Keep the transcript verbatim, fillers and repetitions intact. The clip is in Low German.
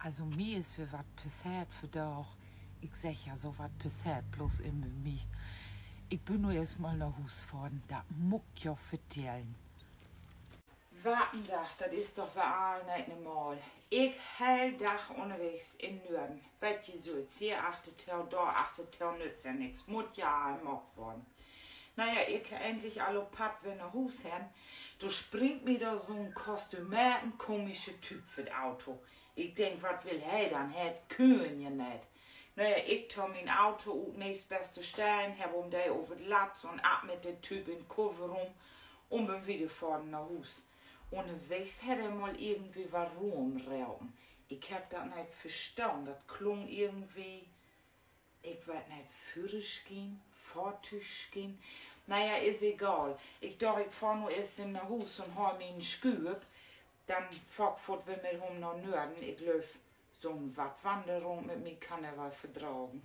Also, mi is weer wat passeert vandaag. Ik segg ja, so wat passeert bloots immer mi. Ik bün nu eerstmal na Huus fahren, dat mutt ik jo vertellen. Wat en Dag, dat is doch weer all neet normal. Ik heel Dag ünnerwegens in Nörden. Weet ji sülvst, hier achter to, dor achter to, nützt ja nix. Mutt ja all maakt worrn. Na ja, ik egentlich al op Padd weer na Huus hen, dor springt mi dor so'n kostümeerten komische Typ vör 't Auto. Ik denk, wat will he denn? He hett Köön ja neet. Na ja, ik to mien Auto ut, nächstbeste Stellen, hebb hum de över 't Latz un af mit de Typ in Kofferruum un bün wieder fahren na Huus. Ünnerwegens hett he mal irgendwie wat rümropen. Ik hebb dat neet verstahn. Dat klung irgendwie, ik weet neet, Führerschien, Fahrtüügschien. Na ja, is egal. Ik dach, ik fahr nu eerst even na Huus un haal mi en Schüpp. Denn fahr ik foort weer mit hum na Nörden. Ik glööv, so'n Wattwanderung mit mi kann he woll verdragen.